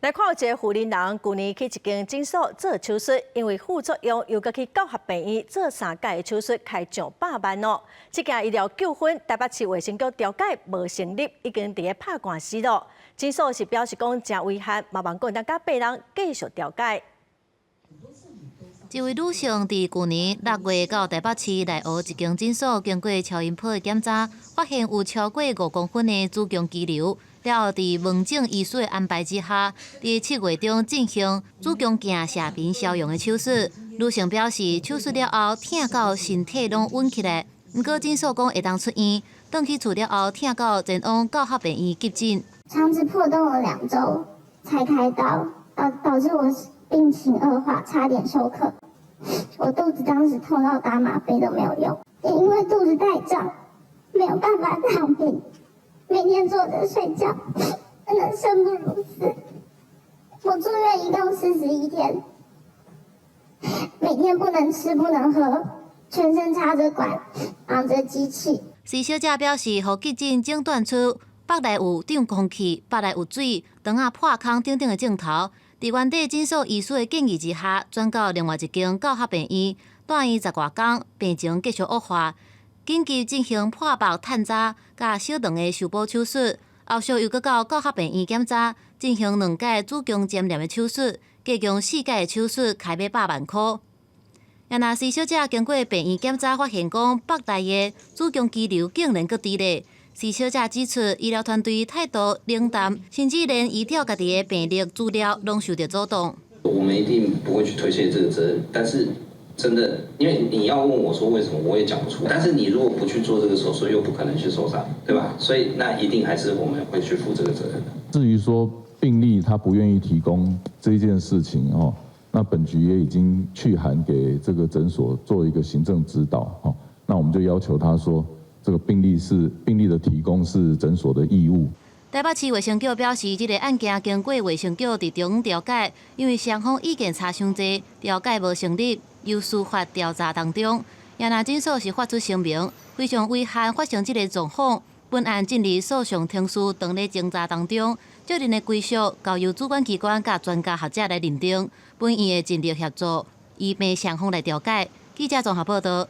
來看有一个雲林人，舊年去一間診所做手術，因為副作用又閣去教學病院做三擺的手術，開上百萬哦。這件醫療糾紛，台北市衛生局調解無成立，已經佇咧拍官司咯。診所是表示講誠遺憾，嘛望閣會當佮病人繼續調解。一位女性佇舊年6月到台北市內湖一間診所，經過超音波的檢查，發現有超過5公分的子宮肌瘤。了後，佇門診醫師的安排之下，佇7月中進行子宮鏡射頻消融的手術。女性表示，手術了後疼到身體攏軟起來，毋過診所講會當出院，轉去厝了後疼到前往教學病院急診。腸子破洞了2週才開刀，導致我病情惡化，差點休克。我肚子當時痛到打嗎啡都沒有用，也因為肚子太脹，沒有辦法躺平。每天坐着睡覺，真的生不如死。我住院一共41天，每天不能吃不能喝，全身插着管，綁着機器。施小姐表示，予急診診斷出腹內有脹空氣、腹內有水、腸仔破空等等的症頭。佇原底診所醫師的建議之下，轉到另外一間教學病院，蹛院十外工，病情繼續惡化。緊急進行破腹探查、佮小腸的修補手術，後續又閣到教學病院檢查，進行兩擺子宮粘連的手術，計共四擺的手術開欲百萬箍。也若施小姐經過病院檢查，發現講腹內的子宮肌瘤竟然閣佇咧。施小姐指出，醫療團隊態度冷淡，甚至連依照家己的病歷資料攏受著阻擋。我們一定不會去推卸這個責任，但是真的，因為你要問我說為什麼，我也講不出。但是你如果不去做這個手術，又不可能去受傷，對吧？所以那一定還是我們會去負這個責任的。至於說病歷他不願意提供這件事情哦，那本局也已經去函給這個診所做一個行政指導哦。那我們就要求他說，這個病歷的提供是診所的義務。台北市衛生局表示，這個案件經過衛生局佇中調解，因為雙方意見差傷濟，調解無成立，由司法調查當中。也若診所是發出聲明，非常遺憾發生這個狀況。本案進入訴訟程序，當咧偵查當中，責任的歸屬交由主管機關佮專家學者來認定。本院會盡力協助，以便雙方來調解。記者綜合報道。